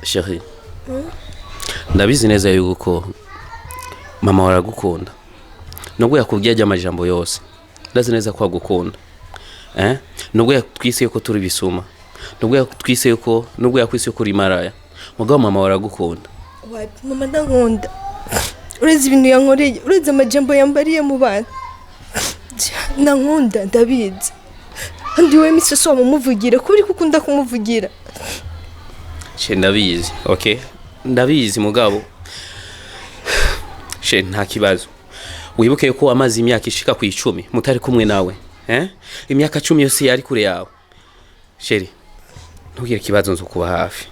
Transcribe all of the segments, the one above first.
Chérie, ndabizi neza yuko mama wawe aragukunda, nubwo yakubwiye ajya amajambo yose. Ndazi neza ko agukunda, eh? Nubwo yatwise yuko turi bisuma, nubwo yatwise yuko, nubwo yakwise yuko uri maraya, mugabo mama wawe aragukunda. Wapi, mama ndankunda. Uretse ibintu yankoreye, uretse amajambo yambariye mu bantu, nankunda, ndabizi. Kandi wowe misi yose wamumuvugira, kuba uri kukunda kumuvugira. Chérie, ndabizi, okay, ndabizi, mugabo chérie, nta kibazo. Wibuke ko wamaze imyaka ishika ku 10 mutari kumwe nawe, eh? Imyaka 10 yose yari kure yawe. Chérie, ntugire ikibazo, nzo kuba hafi.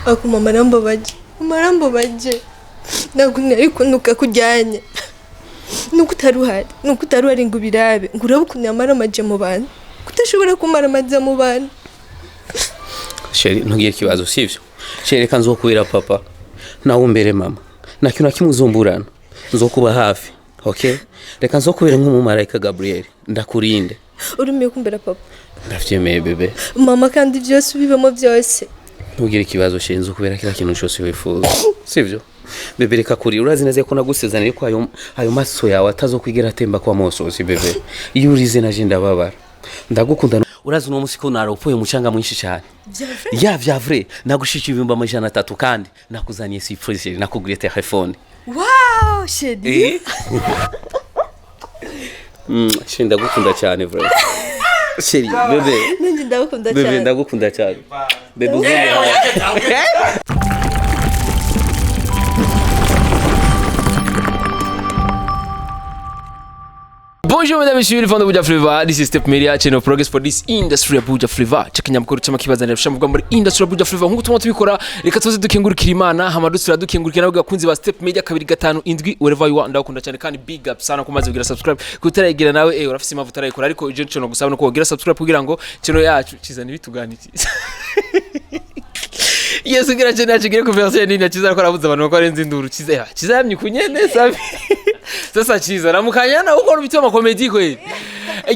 Ako mama arambabaje, mama arambabaje. Ntabwo nari kunuka kujyanye nuko utari uhari, nuko utari uhari ngo ubirabe, ngo urabe ukuntu yamara amaje mu bantu, kudashobora kumara amaje mu bantu. Chérie, ntugire ikibazo, sivyo? Chérie, reka nzokubera papa nawe umbere mama, nta kintu na kimwe uzumburana, nzokuba hafi, okay? Reka nzokubera nk'umumarayika Gabriel, ndakurinde. Urumiye kumbera papa? Ndavyemeye, bébé. Mama kandi byose ubibamo byose. Ntugire ikibazo, chérie, nzokubera kila kintu cyose wifuza, sivyo, bébé? Reka kuri, urazi neza ko nagusezeraniye ko ayo maso yawe atazokwigera atemba kwa mosozi. Bébé, iyo urize naje ndababara, ndagukunda. Urazi uno munsi ko naropfuye umucanga mwinshi cyane ya vya vrai, nagushije 300,000 kandi nakuzaniye surprise, nakuguriye telefone. Wow, chérie! Chérie, ndagukunda cyane vrai. Chérie, bébé. Nanjye ndagukunda Bébé. cyane. Ndagukunda cyane, bébé, uzongera. Bonjour mesdames et messieurs, les fans de Buja Flavor. This is Step Media, channel of progress for this industry ya Buja Flavor. Chakinyamakuru cy'amakibazanira bishamvuga muri industry ya Buja Flavor. Nkuko tuma tubikora, reka tuze dukengurukira Imana, hama dusubira dukengurukira nabwo bakunzi ba Step Media 257 wherever you are. Ndakunda cyane kandi big up sana kumaze kugira subscribe. Kutarayigira nawe, urafise impamvu utarayikora, ariko ije cyo no gusaba no kugira subscribe kugira ngo channel yacu kizana ibituganiriza. Yes, kugira channel yacu igere ku version nini. Kiza ko arabuza abantu ko arenze induru. Kiza kiza yamye kunyene sabi. Sasa Chiza namukanyana uko rubitwa amakomedi kweli.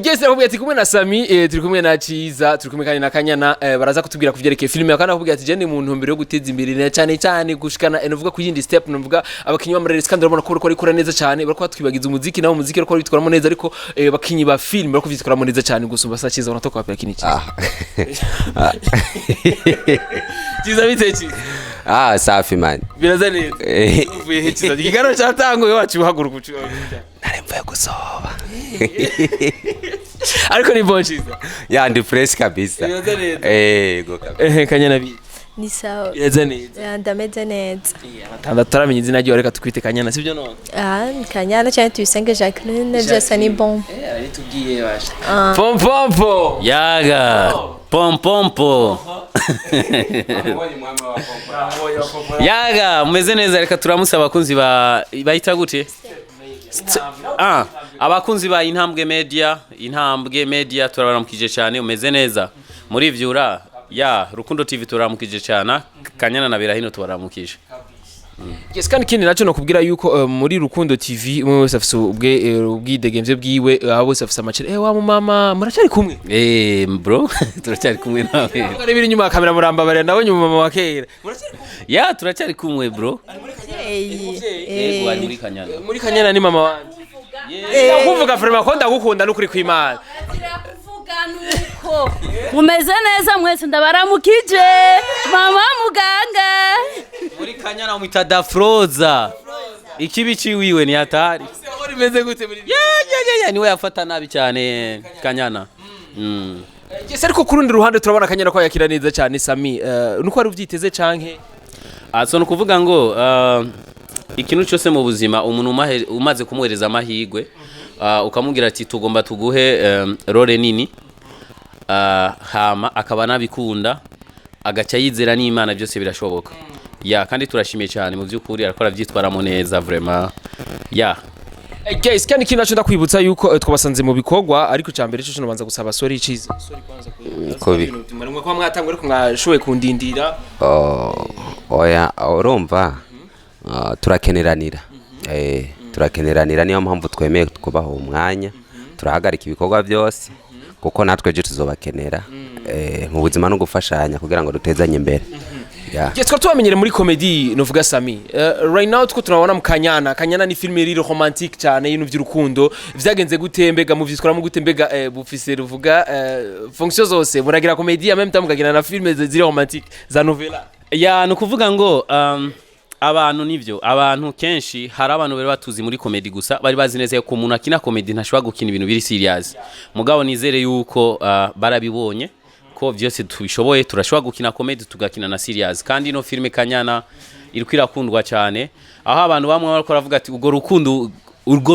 Yes, nakubwira ati kumwe na Sami, turi kumwe na Chiza, turi kumwe kandi na Kanyana, baraza kutubwira kuvyerekeye filime. Akana nakubwira ati je ndi mu ntumbero yo guteza imbere na cyane cyane gushikana, novuga ku yindi step, novuga abakinyi b'amareresi, kandi urabona ko bariko barikora neza cyane. Bariko batwibagiza umuziki, nawo umuziki bariko bitwaramo neza, ariko bakinyi ba filime bariko bitwaramo neza cyane gusumba. Sa Chiza, unatoka wapi? Lakini Chiza. Chiza, bite Chiza? Ah, safi man. Biraza neza. Uvuye he Chiza? Ikiganiro cyatanguye wacu uhaguruka ucu. Nari mvuye gusoba. Ariko ni bon, Chiza? Ya, ndi fresh kabisa. Biraza neza. Ego kabisa. Kanyana bi. Ni sawa. Biraza neza. Ya, ndameze neza. Abatandatu taramenya izina ryiwe, reka tukwite Kanyana, sibyo none? Ah, Kanyana cyane Tuyisenge Jacqueline, byose ni bon. Aritubwiye basha pompompo. Yaga pompompo, yaga mumeze neza. Reka turamutse abakunzi ba, bayita gute? Abakunzi ba Intambwe Media, Intambwe Media, turabaramukije cyane. Umeze neza muri vyura ya Rukundo TV, turaramukije cyane. Kanyana na Berahino, tubaramukije. Yes, kandi ikindi nacyo nokubwira yuko muri Rukundo TV umwe wese afise ubwe ubwidegemvye bwiwe, aho bose afise amacere. Wa mumama muracyari kumwe? Bro, turacyari kumwe nawe. Ari biri inyuma ya kamera, murambabarira, ndabonye umumama wa kera. Muracyari kumwe? Ya, turacyari kumwe, bro. Hey. Yego, ari muri Kanyana. Muri Kanyana ni mama wanje. Ndakuvuga vraiment ko ndagukunda n'ukuri kw'Imana. Kuvuga nuko mumeze neza mwese, ndabaramukije mama muganga. Muri Kanyana umwita Dafroza, ikibi ciwiwe ni hatari. Aho rimeze gute muri Ya, niwe yafata nabi cyane Kanyana. Yes, ariko ku rundi ruhande turabona Kanyana ko yakira neza cyane Sami. Nuko wari ubyiteze canke? Ah, so nukuvuga ngo ikintu cyose mu buzima, umuntu umaze kumuhereza amahirwe, ukamubwira ati tugomba tuguhe role nini, hama akaba nabikunda, agaca yizera n'Imana, byose birashoboka. Ya, kandi turashimiye cyane mu by'ukuri, ariko arabyitwaramo neza vraiment, ya. Guys, kandi ikindi naco ndakwibutsa yuko twabasanze mu bikorwa, ariko cya mbere cyo nobanza gusaba sorry Ciza, sorry kwanza. Kubi. Mwe kwa mwatangwe, ariko mwashoboye kundindira. Oh, oya, urumva, turakeneranira. Turakeneranira, niyo mpamvu twemeye kubaha umwanya, turahagarika ibikorwa byose kuko natwe ejo tuzobakenera. Mu buzima no gufashanya kugira ngo dutezanye imbere. Yeah. Yes, twari tubamenyere muri comedy, novuga Sami. Right now tuko turabona mu Kanyana. Kanyana ni film iri romantique cyane, y'ibintu by'urukundo. Vyagenze gute? Mbega muvyitwaramo gute? Mbega bufise ruvuga fonction zose, muragira comedy en même temps mukagira na film ziri romantique za novela? Ya, ni ukuvuga ngo abantu, nivyo, abantu kenshi, hari abantu bari batuzi muri comedy gusa, bari bazi neza ko umuntu akina comedy ntashobora gukina ibintu biri serious. Mugabo nizere yuko barabibonye ko vyose tubishoboye, turashobora gukina comedy, tugakina na serious. Kandi ino filme Kanyana iriko irakundwa cyane, aho abantu bamwe bariko baravuga ati urwo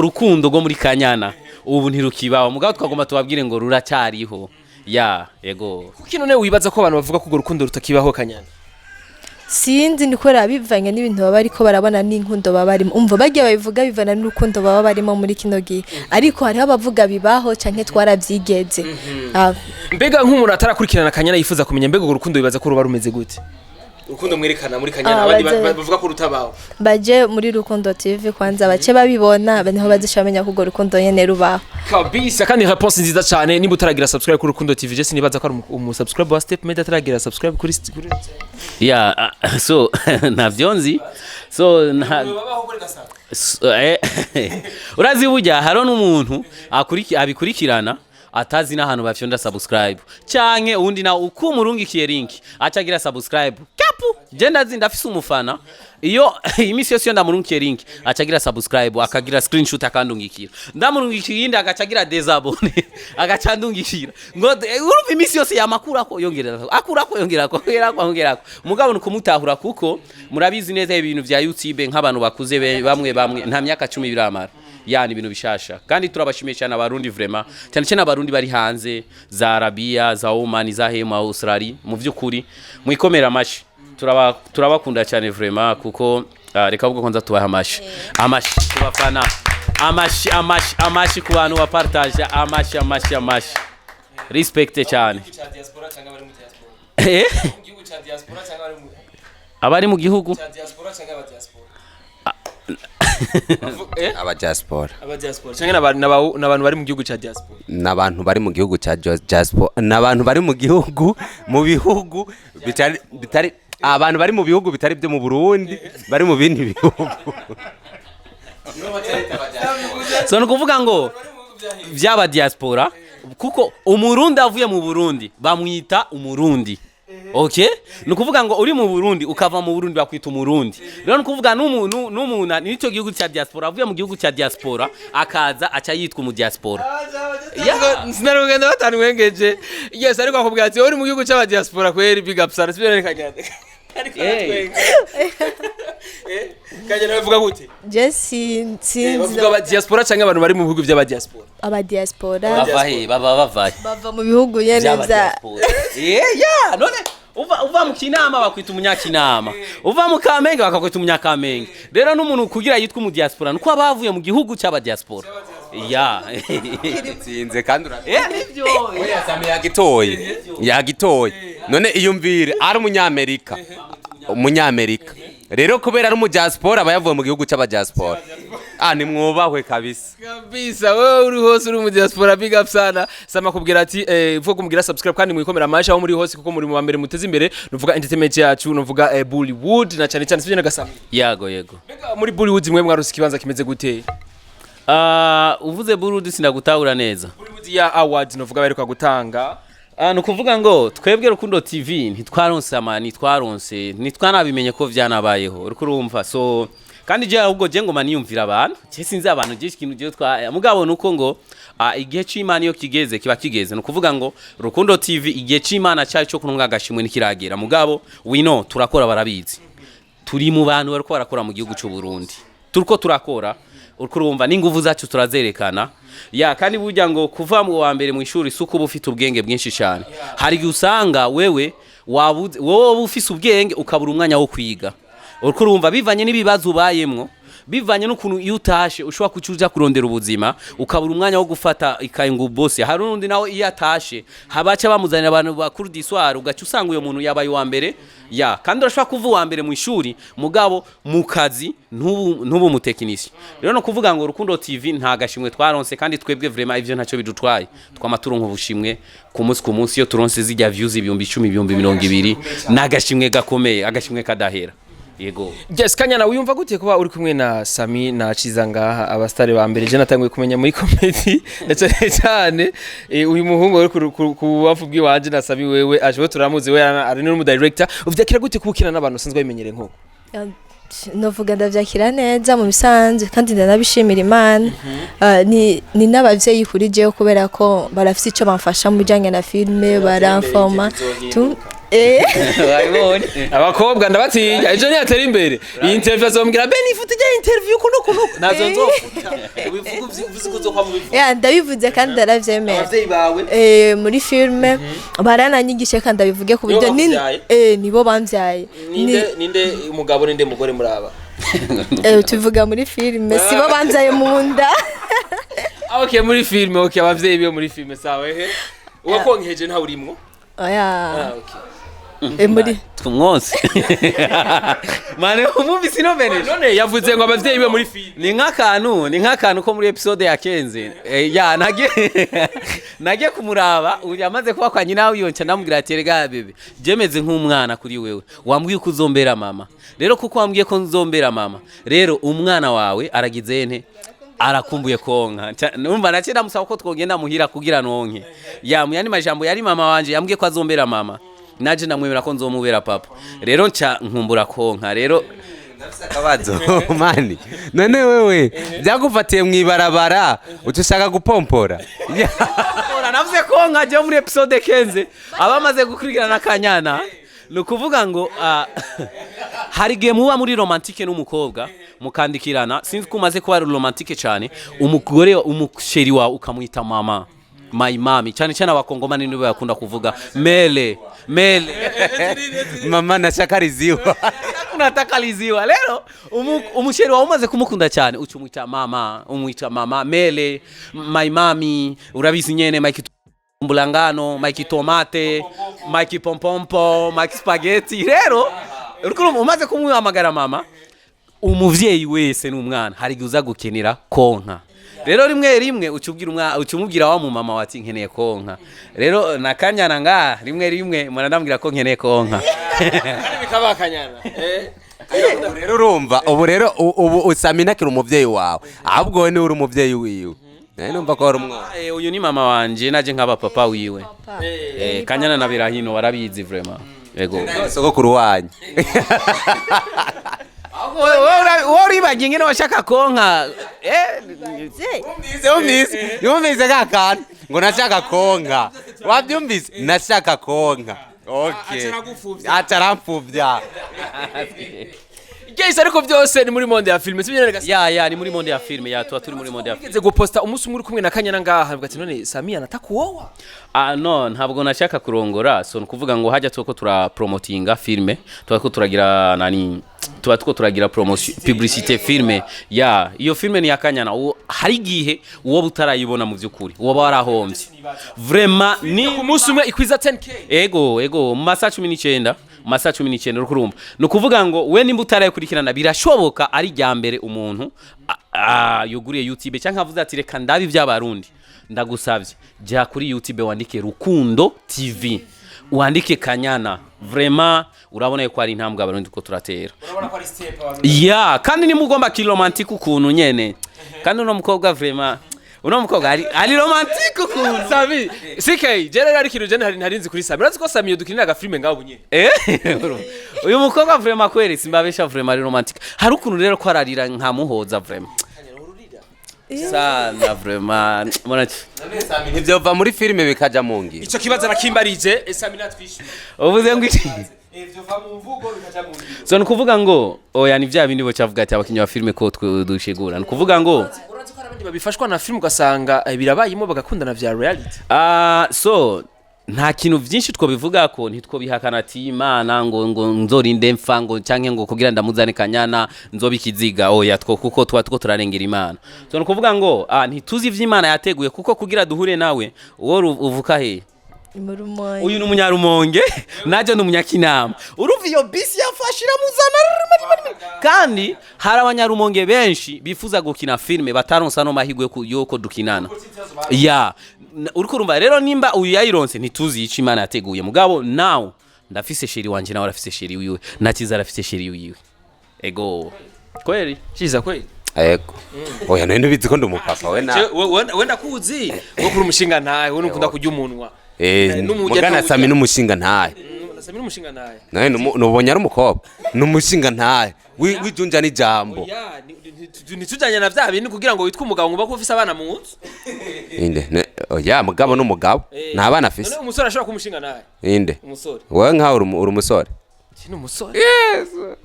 rukundo rwo muri Kanyana ubu ntirukibaho. Mugabo twagomba tubabwire ngo ruracyariho. Ya, yego. Kuki none wibaza ko abantu bavuga ko urwo rukundo rutakibaho, Kanyana? Sinzi, ni kubera bivanye n'ibintu baba bariko barabona n'inkundo baba barimo. Umva, bagiye babivuga bivana n'urukundo baba barimo muri kino gihe, ariko hariho abavuga bibaho canke twaravyigeze. Ah, Mbega nk'umuntu atarakurikirana Kanyana yifuza kumenya, mbega urwo rukundo wibaza ko ruba rumeze gute, urukundo mwerekana muri Kanyana, abandi bavuga ko rutabaho? Baje muri Rukundo TV kwanza bace babibona, niho bazisha bamenya ko urwo rukundo nyene rubaho. Kabisa, kandi réponse nziza cyane. Niba utaragira subscribe kuri Rukundo TV, je sinibaza ko ari umu subscribe wa Step Media ataragira subscribe kuri Ya, so ntavyo nzi, so nta urazi burya hariho n'umuntu abikurikirana atazi n'ahantu bafyonda subscribe, canke uwundi nawe uko umurungikiye link acagira subscribe kapu. Je ndazi, ndafise umufana, iyo imisi yose iyo ndamurungikiye link acagira subscribe, akagira screenshot akandungikira. Ndamurungikiye iyindi agacagira désabonner, agaca andungikira ngo urumva imisi yose yamakurako, yongerera, akurako, yongerako, yongerako, yongerako. Mugabo ni kumutahura, kuko murabizi neza ibintu vya YouTube, nk'abantu bakuze bamwe bamwe nta myaka 10 biramara. Yani ibintu bishasha. Kandi turabashimiye cyane Abarundi, vraiment, cyane cyane Abarundi bari hanze, za Arabia, za Oman, za Hema, Australia. Mu vy'ukuri mwikomera amashi, turabakunda cyane vraiment, kuko reka ahubwo kwanza tubaha amashi, amashi kubafana, amashi, amashi, amashi ku bantu bapartage, amashi, amashi, amashi, respect cyane. Abari mu gihugu Aba diaspora. Aba diaspora cyangwa n'abantu bari mu gihugu cya diaspora? N'abantu bari mu gihugu cya diaspora, n'abantu bari mu gihugu, mu bihugu bitari abantu bari mu bihugu bitari byo mu Burundi, bari mu bindi bihugu. So ni ukuvuga ngo byaba diaspora, kuko Umurundi avuye mu Burundi bamwita Umurundi. Okay, ni ukuvuga ngo uri mu Burundi ukava mu Burundi bakwita Umurundi. Rero ni ukuvuga n'umuntu n'icyo gihugu cya diaspora, avuye mu gihugu cya diaspora akaza aca yitwa umudiaspora. Yeah. Sinarugenda batanwengeje. Yes, ariko akubwira ati uri mu gihugu cy'aba diaspora kweri, big up sana, sibyo kagenda? Ariko aratwenga. Kagenda bavuga gute? Je sinzi. Bavuga aba diaspora cyangwa abantu bari mu bihugu by'aba diaspora? Aba diaspora. Bava he? Baba bavahe? Bava mu bihugu nyene By'aba vya diaspora. Yeah, none uva mu Kinama bakwita Umunyakinama, uva mu Kamenge bakakwita Umunyakamenge. Rero n'umuntu kugira yitwa umudiaspora nuko aba bavuye mu gihugu cy'aba diaspora. Ya. Tsinze kandi Nivyo. Oya, Sami yagitoye, yagitoye. None iyumvire, ari Umunyamerika, Umunyamerika rero kubera ari umudiaspora aba yavuye mu gihugu cy'abadiaspora. Ah, nimwubahwe kabisa. Kabisa, wewe uri hose uri mu diaspora, big up sana. Sama kubwira ati vuga kumubwira subscribe kandi mwikomera amashi aho muri hose, kuko muri mu ba mbere muteze imbere nuvuga entertainment yacu, nuvuga Bollywood na cyane cyane, sibyo nagasama? Yago, yego. Mbega muri Bollywood mwe mwarose ikibanza kimeze gute? Ah, uvuze Burundi sindagutahura neza. Bollywood ya awards nuvuga baheruka gutanga. Ah, ni ukuvuga ngo twebwe Rukundo TV ntitwaronse ama ntitwaronse, ntitwanabimenye ko vyanabayeho, uriko urumva? So kandi je ahubwo je ngoma niyumvira abantu, je sinzi abantu, je ikintu je twa mugabo nuko ngo igihe c'Imana iyo kigeze kiba kigeze. Ni ukuvuga ngo Rukundo TV igihe c'Imana cyayo cyo kununga agashimwe ntikiragera, mugabo we know turakora, barabizi, turi mu bantu bariko barakora mu gihugu cy'u Burundi, turiko turakora, uriko urumva, n'inguvu zacu turazerekana. Ya, kandi burya ngo kuva mu wa mbere mu ishuri si uko uba ufite ubwenge bwinshi cyane. Hari igihe usanga wewe wabuze, wowe uba ufise ubwenge ukabura umwanya wo kwiga, uriko urumva, bivanye n'ibibazo ubayemwo. Bivanye n'ukuntu iyo utashe ushobora kuca uja kurondera ubuzima, ukabura umwanya wo gufata ikaye ngo ubose. Hari undi nawe iyo atashe habaca bamuzanira abantu bakuru d'histoire, ugaca usanga uyo muntu yabaye uwa mbere. Ya, kandi urashobora kuva uwa mbere mu ishuri, mugabo mu kazi ntubu umutekinisiye. Rero no kuvuga ngo Rukundo TV nta gashimwe twaronse, kandi twebwe vraiment ivyo ntacyo bidutwaye. Twama turonka ubushimwe ku munsi ku munsi. Iyo turonse zijya views 10,000, 20,000, ni agashimwe gakomeye, agashimwe kadahera, yego. Yes, Kanyana, wiyumva gute kuba uri kumwe na Sami na Ciza ngaha, abastare ba mbere je natanguye kumenya muri comedy, na cyane cyane uyu muhungu uri ku bubamfu bw'iwanje na Sami, wewe aje turamuzi, we ari n'umu director. Uvyakira gute kuba ukina n'abantu usanzwe bimenyereye nk'uko? Novuga ndavyakira neza mu bisanzwe, kandi ndanabishimira Imana. Ni n'abavyeyi kuri jewe, kubera ko barafise ico bamfasha mu bijanye na filme, baramforma tu. Wabibonye? Abakobwa ndabatinya. Ejo niyatera imbere, iyi interview azombwira ben ifuta ijya interview kuno kuno, nazo nzofuta. Ubivuga uvuze ko uzokwa mu bivuga. Ya, ndabivuze kandi ndaravyemera. Abavyeyi bawe? Muri filme barananyigishe, kandi ndabivuge ku buryo Nibo bakuvyaye? Nibo bamvyaye. Ninde umugabo, ninde mugore muri aba? Tuvuga muri filme, sibo bamvyaye mu nda. Ah, okay, muri filme, okay, abavyeyi biwe muri filme, sawa. Ehe, uwakonkeje ntawe urimwo? Oya. Ah, okay. Muri Tumwonse mane umumvise ino beneje. None yavuze ngo abavyeyi biwe muri filme. Ni nk'akantu ko muri episode ya kenze. Ya, nagiye kumuraba ubu yamaze kuba kwa nyina wiyonca, ndamubwira ati: "Erega bébé, jemeze nk'umwana kuri wewe. Wambwiye ko uzombera mama. Rero kuko wambwiye ko nzombera mama, rero umwana wawe aragize nte, arakumbuye konka." Numva naciye ndamusaba ko twogenda muhira kugira nonke. Ya, mu yandi majambo, yari mama wanje yambwiye ko azombera mama, naje ndamwemera ko nzomubera papa. Rero nca nkumbura konka rero. Akabazo mani, none wewe byagufatiye mu ibarabara uca ushaka gupompora? Ora, navuze ko nkajya muri episode 15 abamaze gukurikirana Kanyana. Ni ukuvuga ngo hari igihe muba muri romantique n'umukobwa, mukandikirana. Sinzi ko umaze kuba romantique cyane, umugore, umuchéri wawe ukamwita mama, my mami. Cyane cyane Abakongomani nibo bakunda kuvuga mele mele. Mama nashaka riziwa. Unataka liziwa. Rero umuchéri wawe umaze kumukunda cyane, uca umwita mama, umwita mama, mele, my mami, urabizi nyene, mike mbulangano, mike tomate, mike pompompo, mike spaghetti. Rero uriko urumva, umaze kumuhamagara mama, umuvyeyi wese n'umwana hari igihe uza gukenera konka. Rero rimwe rimwe uca ubwira umwana, uca umubwira wa mumama wati: "Nkeneye konka." Rero nakanyana ngaha rimwe rimwe muranambwira ko nkeneye konka. Bikaba Kanyana, eh. Rero urumva ubu rero ubu usami ntakiri umuvyeyi wawe, ahubwo wowe niwe uri umuvyeyi wiwe. Nawe numva ko wari umwana. Uyu ni mama wanje, naje nk'aba papa wiwe. Kanyana na Birahino barabizi vraiment, yego. Sogokuru wanyu. Wowe uribagiye ingene washaka konka. Yumvise, yumvise ka kantu ngo nashaka konka? Wabyumvise? Nashaka konka, okay. Aca. Aca. Guys, ariko byose ni muri monde ya filme, sibyo nene? Ya, ni muri monde ya filme, ya, tuba turi muri monde ya filme. Ugeze guposta umunsi umwe uri kumwe na Kanyana ngaha, avuga ati: "None Sami anatakuoa?" Ah no, ntabwo nashaka kurongora. So ni ukuvuga ngo hajya tuko turapromotinga filme, tuba ko turagira nani, tuba tuko turagira promotion, publicité filme. Ya, iyo filme ni yakanyana. Hari igihe uwo butarayibona, mu by'ukuri uwo warahombye vraiment ni Ku munsi umwe ikwiza 10K. Ego, mu masaha 19, mu masaha 19. Uriko urumva, ni ukuvuga ngo we nimba utarayikurikirana, birashoboka ari irya mbere umuntu yuguriye YouTube cyangwa avuze ati: "Reka ndabe iby'Abarundi." Ndagusabye, jya kuri YouTube wandike Rukundo TV, wandike Kanyana. Vraiment urabona yuko ari intambwe Abarundi ko turatera. Urabona ko ari step abantu. Ya, kandi nimugomba kiromantique ukuntu nyene, kandi uno mukobwa vraiment, uno mukobwa ari romantique ukuntu. Sami CK je rero ari ikintu je ntari nzi kuri Sami. Urazi ko Sami yodukinira aga filme ngaho bunyene? Uyu mukobwa vraiment, kweri simbabesha, vraiment ari romantique. Hari ukuntu rero ko ararira nkamuhoza vraiment sana, vraiment mbona. Ntibyova muri filime bikaja mu ngiro? Ico kibazo arakimbarije, Sami natwishyura. Uvuze ngo iki? Vyova mu mvugo bikaja mu ngiro? So ni ukuvuga ngo oya, ni bya bindi bocavuga ati abakinnyi ba filime ko dushigura. Ni ukuvuga ngo Urazi ko hari abandi babifashwa na filme, ugasanga birabayimo, bagakundana vya reality. Ah, so Nta kintu byinshi twobivuga ko ntitwobihakana ati Imana ngo nzorinde mfa ngo canke ngo kugira ndamuzane Kanyana nzobe ikiziga. Oya, two kuko tuba two turarengera Imana. So ni ukuvuga ngo ntituzi ivyo Imana yateguye, kuko kugira duhure nawe, uwo uvuka he? Mu Rumonge. Uyu ni Umunyarumonge, naje ni Umunyakinama. Urumva iyo bisi yafashe iramuzana. Kandi hari Abanyarumonge benshi bifuza gukina filime bataronsa no mahirwe yuko dukinana. Ya, uriko urumva rero, nimba uyu yayironse, ntituzi ico Imana yateguye. Mugabo nawe ndafise chéri wanje, nawe arafise chéri wiwe, na Kiza arafise chéri wiwe. Ego kweri. Ciza, kweli? Ego, oya, none ubizi ko ndi umupapa we na Wenda kuzi wo kuri umushinga ntahe, wowe nukunda kurya umunwa. N'umujya mugana ntawurya. Sami n'umushinga ntahe. Sami n'umushinga ntahe. Nawe nubonye ari umukobwa n'umushinga ntahe wijunja n'ijambo. Ya, ntitujanye na vya bintu kugira ngo witwe umugabo ngo ko ufise abana mu nzu. Inde oya, mugabo n'umugabo nta bana afise. None umusore ashobora kumushinga ntahe? Inde? Umusore. Wowe nkawe uri umusore. Si umusore.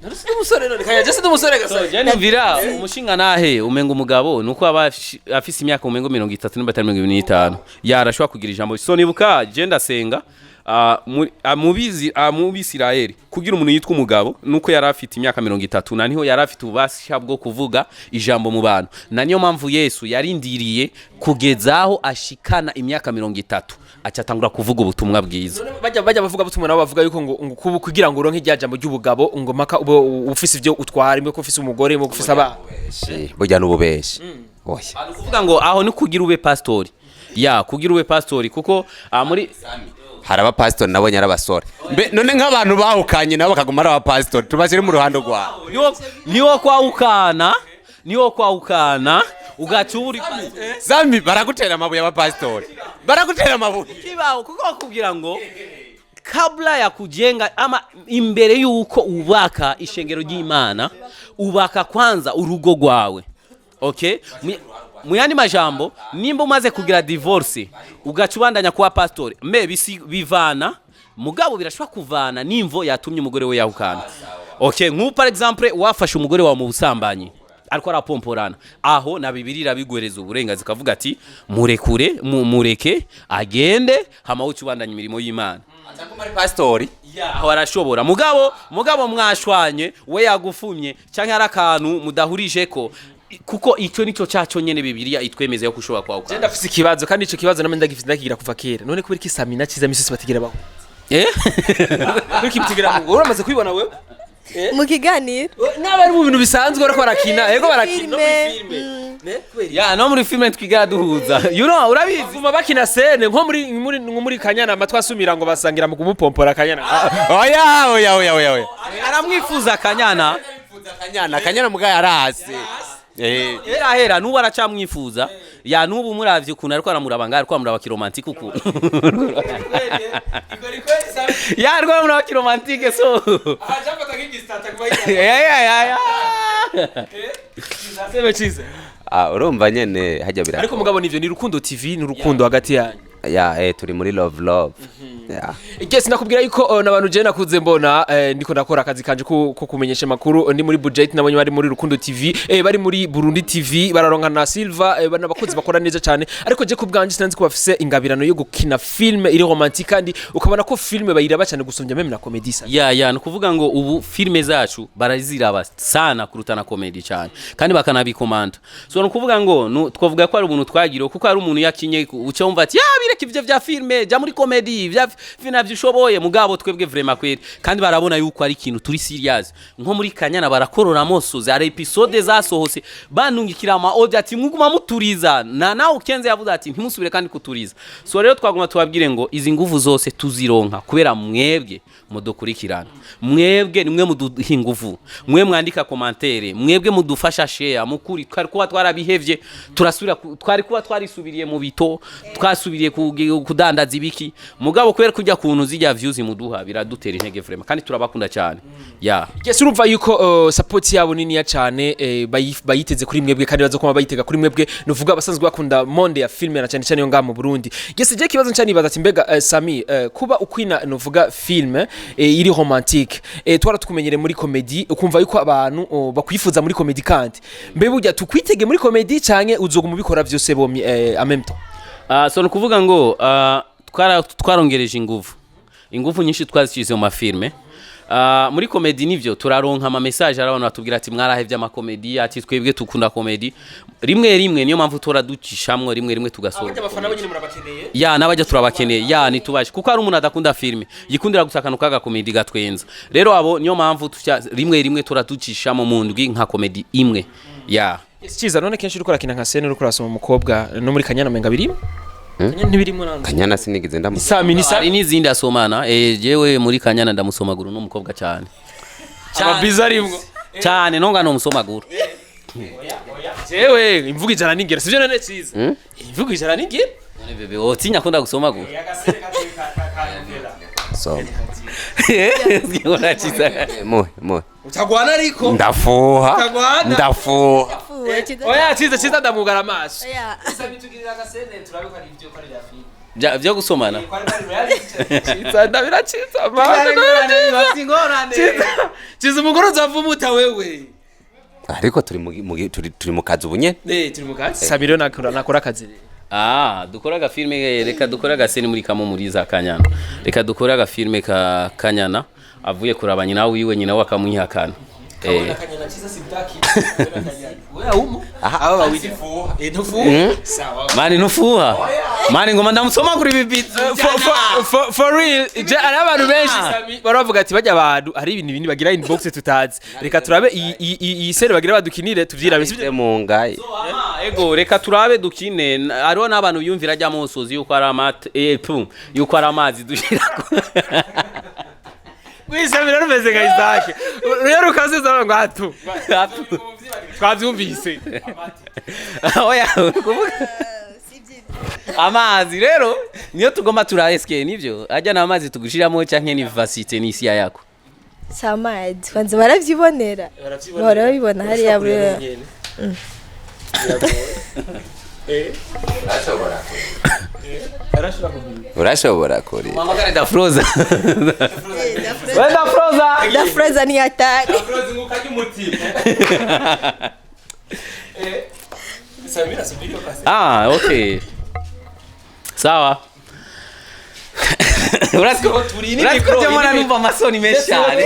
None si umusore, none kanya je si umusore gasa. Mvira umushinga nahe umenga umugabo nuko aba afise imyaka umengo 30 nimba atari 25, yarashobora kugira ijambo. So nibuka je ndasenga, mu Bisirayeli kugira umuntu yitwa umugabo nuko yari afite imyaka 30, na niho yari afite ububasha bwo kuvuga ijambo mu bantu. Na niyo mpamvu Yesu yarindiriye kugeza aho ashikana imyaka 30, acatangura kuvuga ubutumwa bwiza. None bajya bavuga butumwa nabo bavuga yuko ngo kugira ngo uronke irya jambo ry'ubugabo ngo maka ube ufise ivyo utwara, imwe ko ufise umugore, imwe ko ufise abana. Ububeshi, burya n'ububeshi, oya. Ni ukuvuga ngo aho ni kugira ube pastori, ya, kugira ube pastori, kuko muri Hari abapasitori nabonye ari abasore. Mbe none nk'abantu bahukanye nabo bakaguma ari abapasitori, tubashyire mu ruhando rwawe? Niwo kwawukana, niwo kwawukana ugaca uba uri Sami, baragutera amabuye, abapasitori baragutera amabuye. Kibaho, kuko bakubwira ngo kabla ya kujenga ama imbere yuko ubaka ishengero ry'Imana, ubaka kwanza urugo rwawe. Okay, mu yandi majambo, nimba umaze kugira divorce ugaca ubandanya kuba pastori, mbe bisi bivana, mugabo birashobora kuvana n'imvo yatumye umugore we yahukana. Okay, nk'ubu par exemple wafashe umugore wawe mu busambanyi ariko arapomporana, aho na Bibiliya irabiguhereza uburenganzira, ikavuga ati murekure, mureke agende, hama uce ubandanya imirimo y'Imana. Ari pasitori. Aho arashobora. Mugabo mwashwanye, we yagufumye cyangwa ari akantu mudahurije ko, kuko icyo nicyo cyaco nyene Bibiliya itwemeza yo kushobora kwawukana. Ndafise ikibazo, kandi ico kibazo namwe ndagifise, ndakigira kuva kera. None kubera iki Sami na Ciza misi batigera baho? Kubera iki bitigera mu uramaze kubibona wewe? Mu kiganiro? N'aba ari mu bintu bisanzwe bariko barakina, yego, barakina no muri Filme. filme. Ne, kubera iki? Ya, no muri filme twigara duhuza, you know, urabizi. Baguma bakina scène nko muri Kanyana, amatwi asumira ngo basangira mu kumupompora Kanyana. Oya, oya, oya, oya, oya. Aramwifuza Kanyana. Kanyana, Kanyana mugaye arase. Hera hera nubu aracamwifuza. Ya, nubu muravye ukuntu ariko aramuraba ngaho, ariko aramuraba kiromantique ukuntu. Ya, ariko aramuraba kiromantique, so ya, ya, ya, ya. Sebe Ciza. Ah, urumva nyene hajya bira. Ariko mugabo nivyo ni Rukundo TV, ni urukundo hagati yanyu. Ya, turi muri love love. Ya. Yes, nakubwira yuko n'abantu je nakuze mbona, ndiko ndakora akazi kanje ko kumenyesha makuru, ndi muri budget, nabonye bari muri Rukundo TV, bari muri Burundi TV, bararonka na Silva, bana abakozi bakora neza cyane. Ariko je kubwanje sinanzi ko bafise ingabirano yo gukina film iri romantique, kandi ukabona ko film bayiraba cyane gusumbya même na comedy sa. Ya, ni ukuvuga ngo ubu filime zacu baraziraba sana kuruta na comedy cyane, kandi bakanabikomanda. So ni ukuvuga ngo twavuga ko ari ubuntu twagiriwe, kuko hari umuntu yakinye uca wumva ati ya, bireka ivyo vya filime, jya muri comedy, vya filime navyo ushoboye. Mugabo twebwe vraiment kweri, kandi barabona yuko ari ikintu turi serious. Nko muri Kanyana barakorora mosozi, hari episode zasohotse banungikira ama audio ati muguma muturiza, na nawe ukenze yavuze ati ntimusubire kandi kuturiza. So rero twaguma tubabwire ngo izi nguvu zose tuzironka kubera mwebwe mudukurikirana, mwebwe nimwe muduha inguvu, mwe mwandika commentaire, mwebwe mudufasha share. Mukuri twari kuba twarabihevye, turasubira twari kuba twarisubiriye mu bito, twasubiriye kudandaza ibiki. Mugabo kubera kujya kuntu zijya views muduha biradutera intege vraiment, kandi turabakunda cyane, ya. Yes, urumva yuko support yabo niniya cyane, bayiteze kuri mwebwe, kandi bazokoma bayitega kuri mwebwe, nuvuga abasanzwe bakunda monde ya film na cyane cyane yo ngaha mu Burundi. Yes, je kibazo cyane nibaza ati mbega Sami, kuba ukwina nuvuga film iri romantique, twara tukumenyere muri comedy, ukumva yuko abantu bakwifuza muri comedy, kandi mbe burya tukwitege muri comedy canke uzoguma ubikora vyose bombi en même temps? So ni ukuvuga ngo Twarongereje inguvu nyinshi, twazishyize mu mafilme. Muri comédie nivyo turaronka ama message, ari abantu batubwira ati mwarahevye amakomedi, ati twebwe tukunda comédie rimwe rimwe, niyo mpamvu tora ducishamwo rimwe rimwe tugasohora. Abafana bo nyine murabakeneye. Ya, n'abajya turabakeneye, ya nitubashe, kuko hari umuntu adakunda filime, yikundira gusa akantu k'agakomedi gatwenza. Rero abo niyo mpamvu rimwe rimwe turaducishamo mu ndwi nka comédie imwe, ya. Cyiza, none kenshi uriko urakina nka scène uriko urasoma umukobwa, no muri Kanyana menga birimo? Kanyana ntibirimo nande? Kanyana sinigeze ndamu Sami ni Hari Sami. n'izindi asomana. Jewe muri Kanyana ndamusomagura n'umukobwa cyane. Amabiza arimwo. Cyane, nonga nomusomagura. Jewe imvugo ijana n'ingero, sivyo none Cyiza? Imvugo ijana n'ingero. None bébé, wotinya ko ndagusomagura? Soma. Urakiza. Muhe muhe. Utagwana ariko. Ndafuha. Utagwana. Ndafuha. Oya, Cyiza, Cyiza ndamugara amaso. Oya. Sami, tugirira agascène turabe ko ari ibyo, ko ari ya film. Byo gusomana. Cyiza ndabira, Cyiza mana, Cyiza, Cyiza, umugore uzavumuta wewe. Ariko turi mu turi mu kazi ubu nyene. Eh, turi mu kazi. Sami rero nakora akazi rero. Ah, dukora agafilme, reka dukore agascène muri kamwe muri za Kanyana. Reka dukore agafilme ka Kanyana avuye kuraba nyina wiwe, nyina we akamwihakana. Kanyana Cyiza sibdaki. Wewe umu aba bawidi eh ntufu sawa. Mani ntufuha. Mani ngoma ndamusoma kuri bibitsi. For real, je ari abantu benshi, Sami, baravuga ati bajya abantu hari ibintu binini bagira inbox tutazi. Reka turabe iyi scène bagira badukinire tuvyirabe, sibyo? Mu ngayi. Ah, ego, reka turabe dukine. Hariho n'abantu biyumvira ajya musozi yuko ari amata, pum, yuko ari amazi dushirako. Mwisamira rumeze nka Isaac rero ukaziza ngo atu twavyumvise. Oya, uri kuvuga amazi rero niyo tugomba turaeske nivyo ajya n'amazi tugushiramo canke ni vivacité ni isia yako? Si amazi, kwanza baravyibonera, bahora babibona hariya buri. Urashobora kuri Mamagare da Froza. Wenda Froza. Dafroza ni hatari. Ah, okay. Sawa. Urasiko micro, urasiko ini numva amasoni menshi cyane.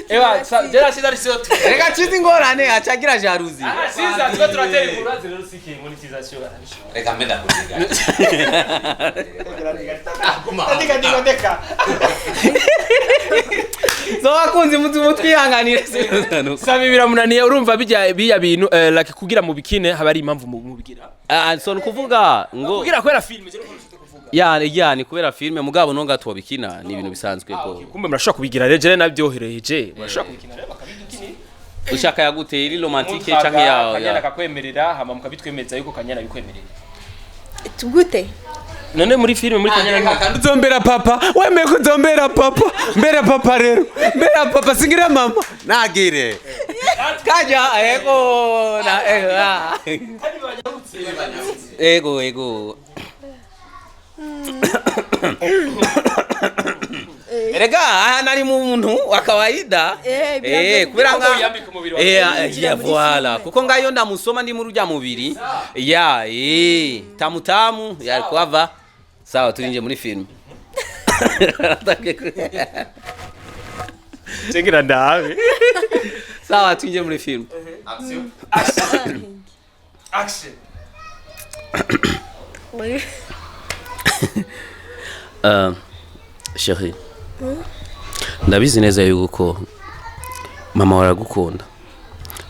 Ewa, jera Cyiza ari siyo tu. Reka Cyiza ingorane acagira jalousie. Cyiza tuba turatera inkuru rero siki monetisation. Reka mbenda kuriga. Ndeka ndeka. So bakunzi mutwihanganire. Sami biramunaniye, urumva bijya biya bintu like kugira mu bikine haba ari impamvu mubigira. Ah, so nukuvuga ngo kugira kubera film je nuko nshaka kuvuga. Ya, ni kubera filme, mugabo nonga tubikina ni ibintu bisanzwe ko. Kumbe murashobora kubigira rero, je nabyohereje murashobora kubikina rero bakabidukinira. Ushaka yagute, iri romantique canke ya Kanyana ya akakwemerera hama mukabitwemeza yuko Kanyana bikwemerera. Gute? None muri film muri Kanyana Kandi uzombera papa, wemeye ko uzombera papa, mbera papa rero, mbera papa singira mama nagire. Kaja ego na ah. Ego ego. Erega aha nari mu muntu wa kawaida. Biragoye. Kubera Kuko nga wiyambika umubiri wa ya voilà, kuko ngayo ndamusoma ndi muri urya mubiri ya tamu tamu yari kuhava. Sawa, turinje muri film. Cengira ndabe. Sawa, tuinje muri film. Action. Chérie, ndabizi neza yuko mama wawe aragukunda,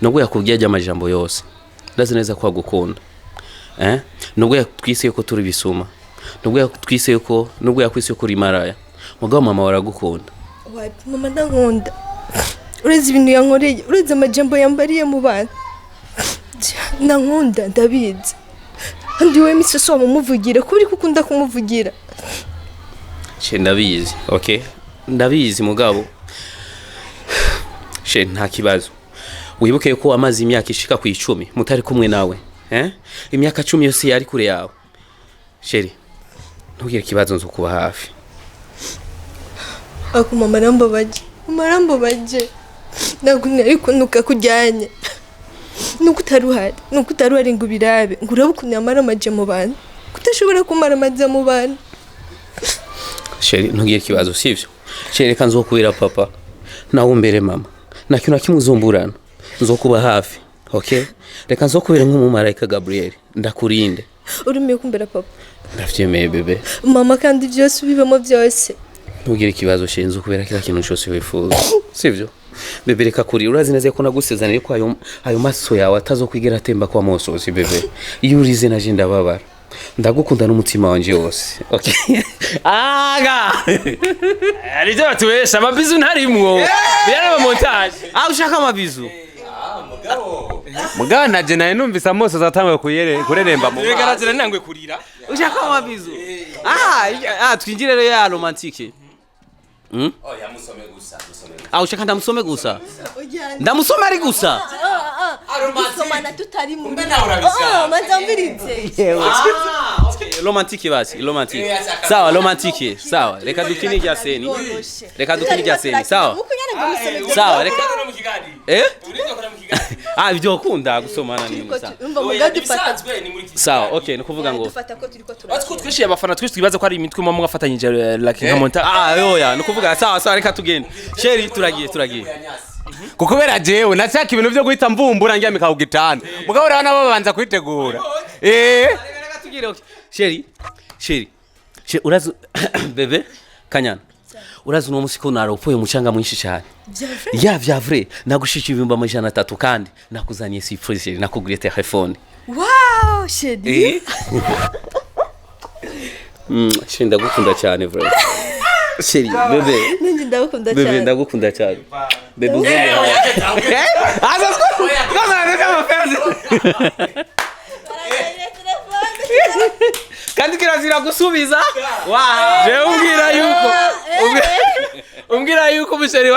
nubwo yakubwiye ajya amajambo yose, ndazi neza ko agukunda, eh? Nubwo yatwise yuko turi bisuma, nubwo yatwise yuko, nubwo yakwise yuko uri maraya, mugabo mama wawe aragukunda. Wapi, mama ndankunda. Uretse ibintu yankoreye, uretse amajambo yambariye mu bantu, nankunda ndabizi. Kandi wowe misi wamumuvugira kuba uri kukunda kumuvugira. She, ndabizi, okay, ndabizi, mugabo she nta kibazo. Wibuke ko amaze imyaka ishika ku 10 mutari kumwe nawe, eh? Imyaka 10 yose yari kure yawe. Chérie, ntugire ikibazo, nzo kuba hafi. Ako mama arambabaje, mama arambabaje. Ntabwo nari kunuka kujyanye nuko utari uhari, nuko utari uhari ngo ubirabe, ngo urabe ukuntu yamara amaje mu bantu, kudashobora kumara amaze mu bantu. Chéri, ntugire ikibazo, sivyo? Chéri, reka nzokubera papa nawe umbere mama, nta kintu na kimwe uzomburana, nzokuba hafi, okay? Reka nzokubera nk'umumarayika Gabriel, ndakurinde. Urimiye kumbera papa? Ndavyemeye, bébé. Mama, kandi byose ubibamo byose. Ntugire ikibazo, chéri, nzokubera kila kintu cyose wifuza, sivyo, bébé? Reka kuri, urazi neza ko nagusezeraniye ko ayo maso yawe atazokwigera atemba kwa mosozi. Bébé, iyo urize naje ndababara. Ndagukunda n'umutima wanje wose, okay? Aga. Hari ibyo batubesha, amabizu ntarimwo, biraraba montage. Ah, ushaka amabizu? Mugabo naje naye numvise amoso atanguye kureremba mu maso. Bigaragara nangwe kurira. Ushaka amabizu? Ah, twinjire rero ya romantique. Oya, musome gusa, musome. Ah, ushaka ndamusome gusa? Ndamusome ari gusa? Gusomana tutari mu nawe urabishaka. Oh, manza mbiritse. Ah, okay. Romantique basi, romantique. Sawa, romantique. Sawa, reka dukine irya scène. Reka dukine irya scène. Sawa. Sawa, reka. Eh? Ah, ibyo ukunda gusomana ni sawa. Umva muga dufata. Sawa, okay, ni kuvuga ngo Dufata ko turiko turakina. Batwo tweshiye abafana twese twibaza ko ari imitwe muba mwafatanyije, like nka montage. Ah, yoya, ni kuvuga sawa sawa, reka tugende. Chéri, turagiye, turagiye. Kuko kubera jewe nashaka ibintu byo guhita mvumbura ndyamika ku gitanda, mugabo rero nabo babanza kwitegura. Reka tugire, okay. Chéri, chéri. Chéri, urazi bébé Kanyana. Urazi uno musi ko naropfuye umucanga mwinshi cyane. Ya, vya vrai, nagushije 300,000 kandi nakuzaniye surprise, chéri, nakuguriye telefone. Wow, chéri. Eh? Chéri, ndagukunda cyane vrai. Chéri, bébé. Nanjye ndagukunda Bébé, cyane. ndagukunda cyane. Bébé, uzumve. Aza mapenzi. Kandi kirazira gusubiza. Wa. Jewe umbwira yuko umuchéri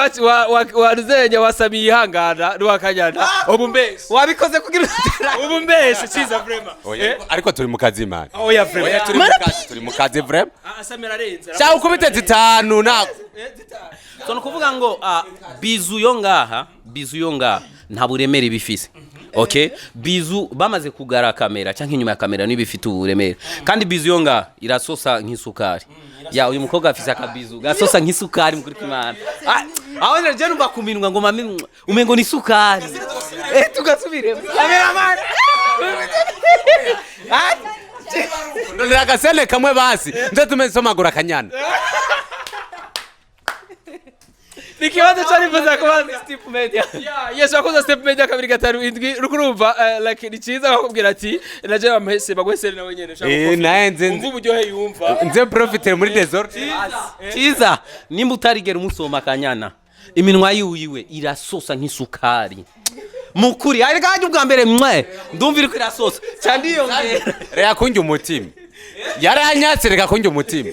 wa Ruzenya wasabiye ihangana n'uwakanyana ubu mbese. Wabikoze kugira Ubu mbese cyiza vraiment. Oya, ariko turi mu kazi, man. Oya, vraiment. Oya, turi mu kazi, turi mu kazi vraiment. Asamira arenze. Cyangwa ukubite zitanu na So nukuvuga ngo bisou yo ngaha, bisou yo ngaha nta buremere bifise. Okay? Bisou bamaze kugara kamera cyangwa inyuma ya kamera niba ifite uburemere. Kandi bisou yo ngaha irasosa nk'isukari. Ya, uyu mukobwa afise akabizu gasosa nk'isukari mukuri kw'Imana. Ah, aho rero je numva kuminwa ngo mami umengo ni isukari. Eh, tugasubire. Cameraman. Ah, Ndondera agasene kamwe basi nze tumesomagura Akanyana. Ni ikibazo cyarifuza kubaza. Step Media. Yeah, yes, wakoze Step Media 257. Rukurumva, like ni cyiza bakubwira ati naje bamuhese bagwese nawe nyene ushaka Eh, profit. naye nze Umva uburyohe yumva. Nze profite muri désordre. Cyiza, nimba utarigera umusoma Akanyana, iminwa yiwiwe irasosa nk'isukari mukuri. Ariko hajya ubwa mbere mwe ndumva iriko irasosa cyane ndiyongera. Reka kunjya umutima, yaranyatse, reka kunjya umutima.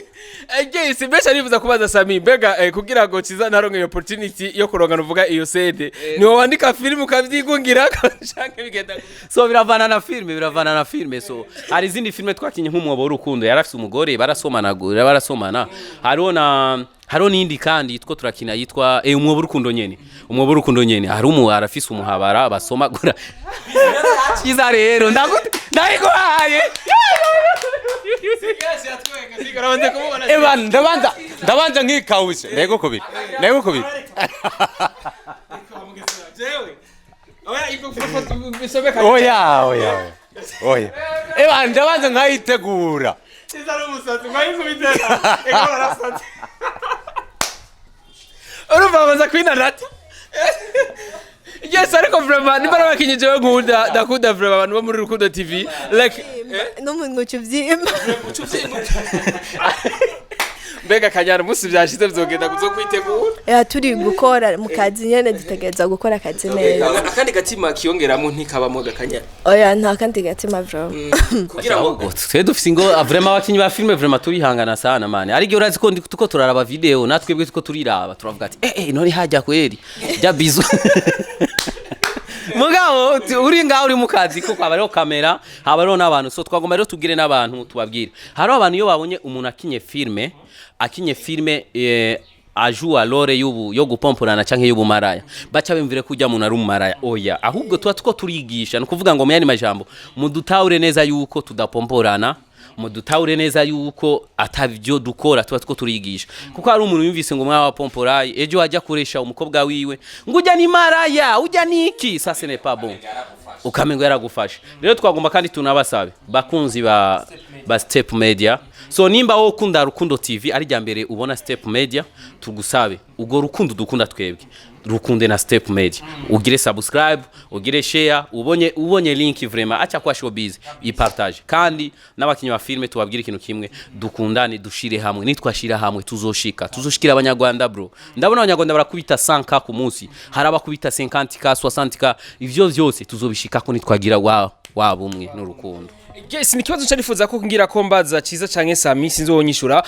Yes, mbese arifuza kubaza Sami, mbega kugira ngo Ciza naronke iyo opportunity yo kuronka uvuga iyo scène, ni wowe wandika film ukavyigungira canke bigenda gute? So biravana na filme, biravana na filme. So hari izindi filme twakinye nk'umwobo w'urukundo, yarafise umugore, barasomana, barasomana. Hariho n'indi kandi two turakina yitwa umwobo w'urukundo nyene, umwobo w'urukundo nyene, hari umu arafise umuhabara basomagura. Cyiza rero ndabiguhaye. Eba, ndabanza nkikawushe, ntego kubiri, ntego kubiri. Jewe oya, iko Oya, oya, oya, eba, ndabanza nkayitegura. Ciza n'umusatsi mwayikubitera ego barasatse, urumva babanza kwinanata. Yes, ariko vraiment nimba nabakinye jewe nkunda, ndakunda vraiment abantu bo muri Rukundo TV, like No mu ntoki ubyimba. Mbega Kanyana, umunsi byashize bizogenda kuzo kwitegura? Ya, turi gukora mu kazi nyene, dutegereza gukora akazi neza. Akandi gatima kiyongeramo ntikabamo gakanyana? Oya, nta kandi gatima vraiment. Kugira ngo Ahubwo twe dufise ingo vraiment, abakinyi ba filme vraiment turihangana sana, man. Ariko urazi ko tuko turaraba video natwe bwe tuko turiraba, turavuga ati eh eh, none hajya kweri jya bisou. Mugabo uri ngaho uri mu kazi, kuko haba hariho kamera, haba hariho n'abantu. So twagomba rero tubwire n'abantu, tubabwire, hariho abantu iyo babonye umuntu akinye filme, akinye filme ajuwa rôle y'ubu yo gupomporana canke y'ubumaraya, baca bimvire ko ujya muntu ari umumaraya. Oya, ahubwo tuba tuko turigisha. Ni ukuvuga ngo mu yandi majambo mudutahure neza yuko tudapomporana. Mudutahure neza yuko atavyo dukora, tuba two turigisha, kuko hari umuntu yumvise ngo mwawa pomporayi, ejo ajya kuresha umukobwa wiwe ngo ujya ni maraya, ujya ni iki. Ça, ce n'est pas bon, ukamengo yaragufasha. Rero twagomba kandi tunabasabe, bakunzi ba Step Media, so nimba wowe ukunda Rukundo TV, ari rya mbere ubona Step Media, tugusabe ubwo rukundo dukunda twebwe rukunde na Step Media, ugire subscribe, ugire share, ubonye link vraiment acha kwa showbiz ipartage. Kandi n'abakinyi ba filme tubabwire ikintu kimwe: dukundane, dushire hamwe. Nitwashira hamwe tuzoshika, tuzoshikira abanyarwanda, bro. Ndabona abanyarwanda barakubita 100K ku munsi, hari abakubita 50K, 60K. Ivyo vyose tuzobishikako nitwagira wa waba umwe n'urukundo. Yes, ni ikibazo carifuza ko ngira ko mbaza Ciza canke Sami, sinzi wowe nyishura.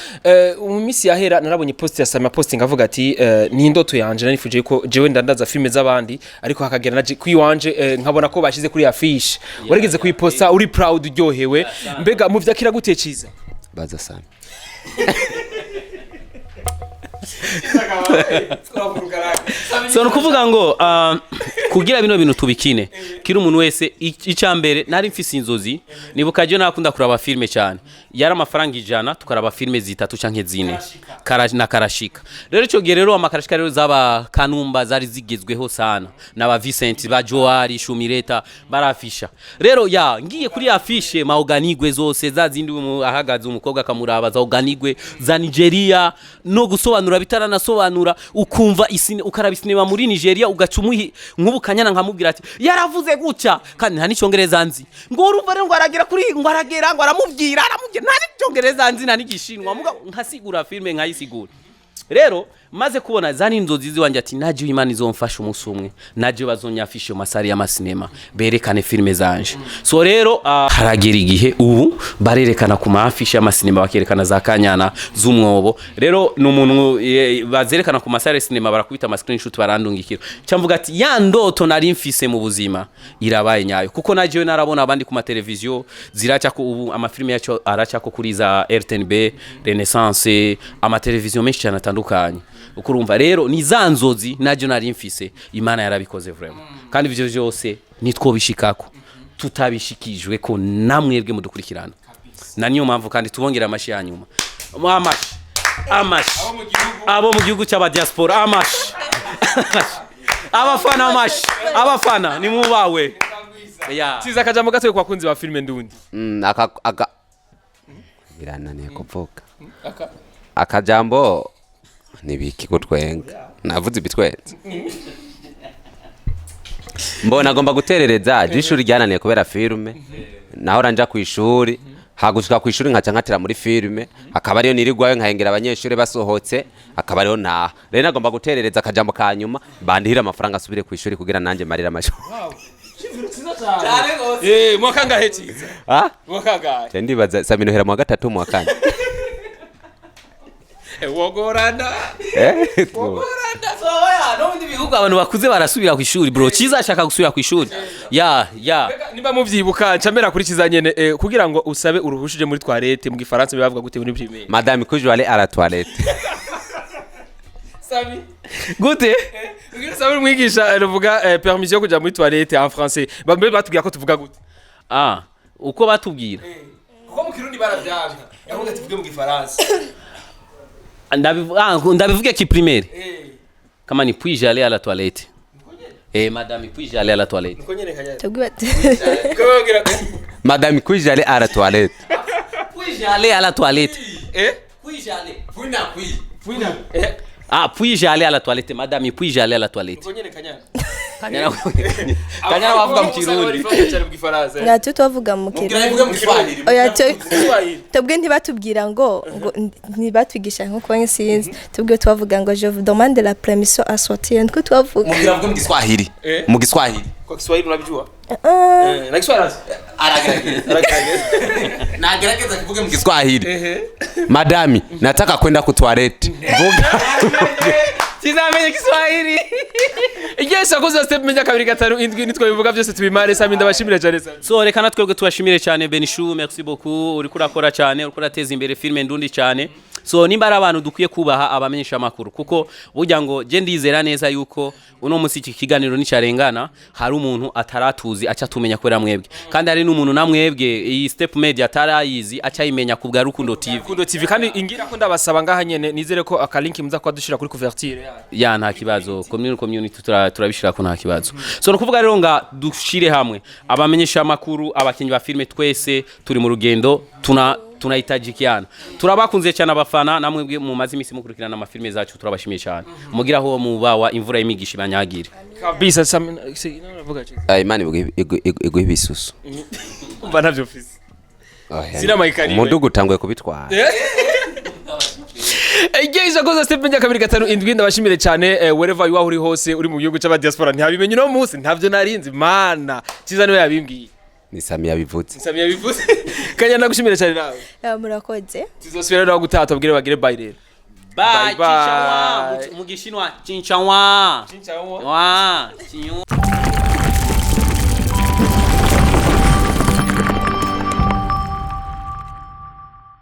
Mu minsi yahera narabonye post ya Sami posting avuga ati ni indoto yanje, narifuje ko jewe ndandaza filme z'abandi, ariko hakagera naje kwiwanje nkabona ko bashize kuri affiche. Warigeze kuyiposta uri proud, uryohewe. Mbega muvyakira gute, Ciza? Baza Sami. So ni ukuvuga ngo kugira bino bintu tubikine kiri umuntu wese, icya mbere nari mfise inzozi. Nibuka je nakunda kuraba filme cyane, yari amafaranga 100 tukaraba filme zitatu canke zine. Na karashika. Rero icyo gihe rero amakarashika rero zaba Kanumba zari zigezweho sana, n'aba Vincent, ba Joari Shumireta barafisha. Rero ya ngiye kuri afishe maoganigwe zose za zindi, ahagaze umukobwa akamuraba, za oganigwe za Nigeria, no gusobanura bitaranasobanura, ukumva ukaraba isinema muri Nigeria, ugaca umuhi nk'ubu Kanyana nkamubwira ati yaravuze gutya, kandi nta n'icyongereza nzi, ngo urumva rero ngo aragera kuri, ngo aragera, ngo aramubwira, nta n'icyongereza nzi, nta n'igishinwa, mugabo nkasigura filme nkayisigura. Rero maze kubona zari inzozi ziwanje, ati naje Imana izomfasha umunsi umwe naje bazonyafisha mu masari y'amasinema berekane filme zanje. So rero haragera igihe ubu barerekana ku maafishe y'amasinema, bakerekana za Kanyana z'umwobo. Rero ni umuntu bazerekana ku masare sinema, barakubita ama screenshot barandungikira, cyamvuga ati ya ndoto nari mfise mu buzima irabaye nyayo, kuko najewe narabona abandi ku mateleviziyo ziraca ko ubu amafilime yacu araca ko kuri za RTNB, Renaissance, amateleviziyo menshi cyane atandukanye. Ukurumva rero ni za nzozi naje nari mfise, Imana yarabikoze vraiment. Kandi ivyo vyose nitwobishikako tutabishikijwe ko namwebwe mudukurikirana, na niyo mpamvu kandi tubongera amashi ya nyuma. Amashi, amashi abo mu gihugu cy'aba diaspora, amashi, abafana, amashi abafana ni mubawe ya. Ciza, akajambo gato ku bakunzi ba filme ndundi. Aka birananiye kuvuga akajambo, nibiki kutwenga, navuze ibitwenze. Mbona agomba guterereza je ishuri ryananiye kubera filme, nahora nja ku ishuri, hagushika ku ishuri nkaca nkatira muri filme, akaba ariyo nirirwayo, nkahengera abanyeshuri basohotse, akaba ariyo ntaha. Rero nagomba guterereza akajambo ka nyuma, bandihira amafaranga asubire ku ishuri kugira nanjye marira amashuri. Mwakangahe, Ciza? Ah. Mwakangahe? Je ndibaza Samino hera mu wa gatatu, mu wa kane. Wogorana. Eh. No mu bihugu abantu bakuze barasubira ku ishuri, bro. Cyiza ashaka gusubira ku ishuri ya. Niba muvyibuka ncamera kuri Ciza nyene, kugira ngo usabe uruhushije muri toilette mu gifaransa bibavuga gute muri primaire? Madame, que je vais aller à la toilette. Sami. Gute? Kugira usabe umwigisha ruvuga permission yo kuja muri toilette en français, bambe batubwira ko tuvuga gute? Ah, uko batubwira? Kuko mu kirundi baravyanga, yavuga tuvuge mu gifaransa. Ndabivuge ki primaire kama ni puis-je aller à la toilette, madame, puis-je aller à la toilette? Niko nyene, Kanyana. Tubwire bati Kubabwira. Madame, puis-je aller à la toilette? Puis-je aller à la toilette? Eh. Puis-je aller? Fuina. Eh. Ah, puis-je aller à la toilette, madame, puis-je aller à la toilette? Niko nyene, Kanyana. Kanyana, Kanyana wavuga mu kirundi. Cyane mu gifaransa. Natwe tubavuga mu kirundi. Oya, twebwe ntibatubwira ngo ntibatwigisha nko kuba sinzi, tubwe tubavuga ngo je vous demande la permission à sortir, niko tubavuga. Mubwira avuge mu Giswahili. Eh. Mu Giswahili. Kwa Kiswahili unabijua? Ah. Na Kiswahili Aragerageza. Nagerageza kuvuga mu Kiswahili. Madami, nataka kwenda ku toilette. Vuga. Sizamenye Kiswahili. Yes, akoze Step Media 257 nitwo bivuga byose tubimare. Sami, ndabashimira cyane, Sami. So reka natwebwe tubashimire cyane. Benishu, merci beaucoup, uriko urakora cyane, uriko urateza imbere filime ndundi cyane. So nimba ari abantu dukwiye kubaha, abamenyesha amakuru, kuko burya ngo je ndizera neza yuko uno munsi iki kiganiro nicarengana, hari umuntu ataratuzi aca tumenya kubera mwebwe, kandi hari n'umuntu namwebwe iyi Step Media atarayizi aca ayimenya ku bwa Rukundo TV. Rukundo TV. Kandi ingira ko ndabasaba ngaha nyene, nizere ko akalinki muza kuba dushira kuri couverture yayo. Ya, nta kibazo, community turabishira ko nta kibazo. So no kuvuga rero nga dushire hamwe abamenyesha amakuru, abakinyi ba filime, twese turi mu rugendo, tunahitajikiana. Turabakunze cyane abafana, namwe mumaze iminsi mukurikirana amafilime zacu, turabashimiye cyane. Mugira aho mubawa, imvura y'imigisha ibanyagire. Kabisa. Sami, uravuga cyane. Ah, Imana iguhe ibisusu. Umva, ntavyo mfise. Sina mayikarire. Umudugu utanguye kubitwara. Igihe akoze Step Media 257, ndabashimire cyane. Wherever you are, uri hose, uri mu gihugu c'abadiaspora, ntihabimenye uno munsi, ntavyo narinzi mana. Cyiza niwe yabimbwiye. Ni Sami yabivuze. Sami yabivuze. Kanya, ndagushimire cyane nawe. Ah, murakoze. Tuzosubira rero gutaha, tubwire bagire bye rero. Bye. Bye, bye. Mu gishinwa, cinchawa. Cinchawa. Wa.